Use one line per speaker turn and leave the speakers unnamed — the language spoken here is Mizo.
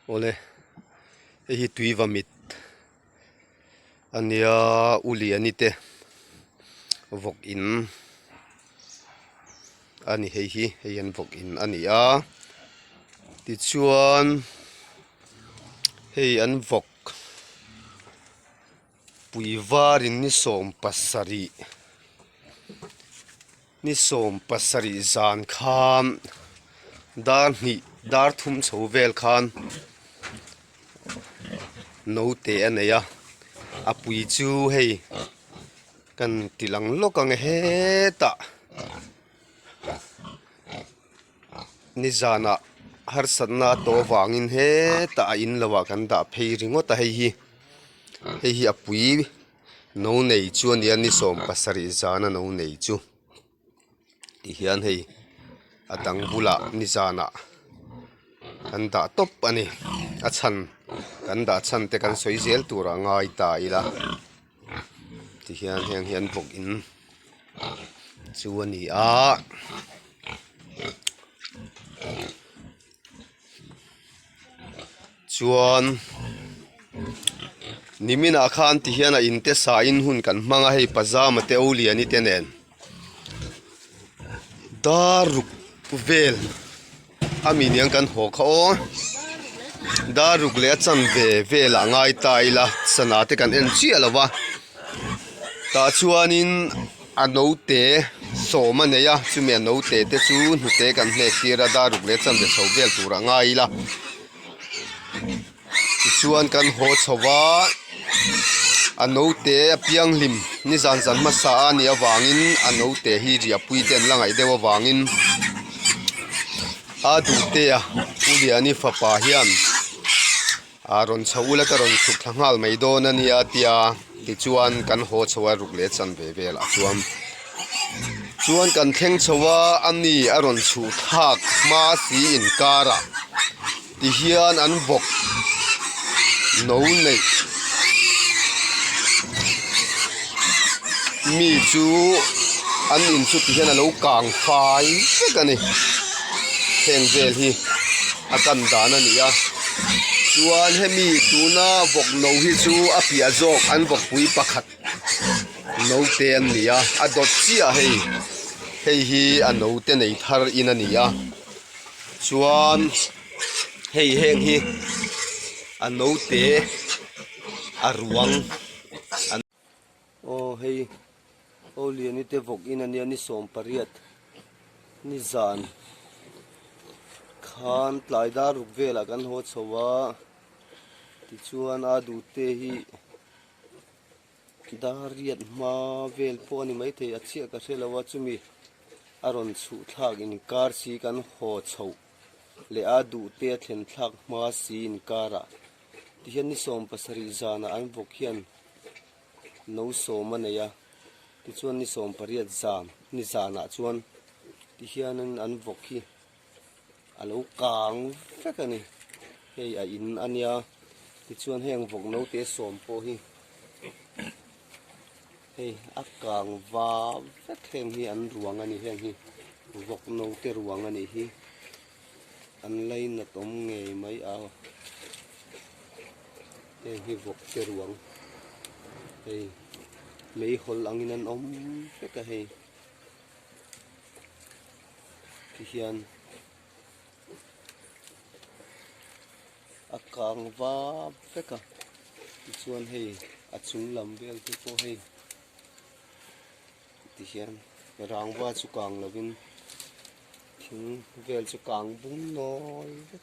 Awle hei hi tui vamit a nia u liani te vawk in a ni hei hi hei an vawk in a ni a tichuan hei an vawk Pui varin ni 70 ni 70 zan khan dar hnih dar thum chho vel khan naute a nei a a pui chu hei kan ti lang lawk ang e hetah. Nizanah harsatna a tawh avangin hetah a in lohah kan dah phei ringawt a hei hi hei hi a pui no nei chu a nia ni 70 zana no nei chu tihian hei a dang bulah nizanah kan dah tawp a ni a chhan kan dah chhan te kan sawi zel turah ngai ta ila tihian heng hi an bawk in chu a ni a. Chuan niminah khan ti hian a in te sa in hun kan hmang a hei pajama te o liani te nen dar ruk vel a mi niang kan haw kha aw dar ruk leh a chanve velah ngai ta ila sana te kan en chiah lo va tah chuanin a naute sawm a nei a chumi a naute te chu hnute kan hnek tir a dar ruk leh chanve chho vel turah ngai ila tichuan kan haw chho va a naute a pianghlim nizan zan hmasa a nih avangin a naute hi riahpui te an la ngaih deuh avangin a duhte a u liani fapa hian a rawn chho ula ka rawn chhuk thla nghal mai dawn a nia tia tichuan kan haw chho a ruk leh chanve velah chuan chuan kan thleng chho a ani a rawn chhuh thlak hma si inkarah. Tihian an vawk no neih mi chu an in chu tihian a lo kang fai vek a ni heng vel hi a kan dan a ni a chuan hemi tuna vawk no hi chu a piah zawk an vawkpui pakhat naute an ni a a dawt chiah hei hei hi a naute nei thar in a ni a. Chuan hei heng hi a naute a ruang an aw hei aw liani te vawk in ania ni 18 ni zan khan tlai dar ruk velah kan haw chho a tichuan a duhte hi dar riat hma vel pawh a ni maithei a chiah ka hre lo a chumi a rawn chhuh thlak inkar si kan haw chhoh leh a duhte a thlen thlak hma si inkarah tihian ni 70 zanah an vawk hian no sawm a nei a tichuan ni 18 zan ni zanah chuan tihianin an vawk hi a lo kang vek a ni hei a in a nia tichuan heng vawk naute sawm pawh hi hei a kang va vek heng hi an ruang a ni heng hi vawk naute ruang a nih hi an lainat awm ngei mai a heng hi vawk te ruang hei meihawl angin an awm vek a hei. Tihian a kang vap vek a tichuan hei a chung lam vel te pawh hei tihian rangva chu kang lovin thing vel chu kang bung nawi vek.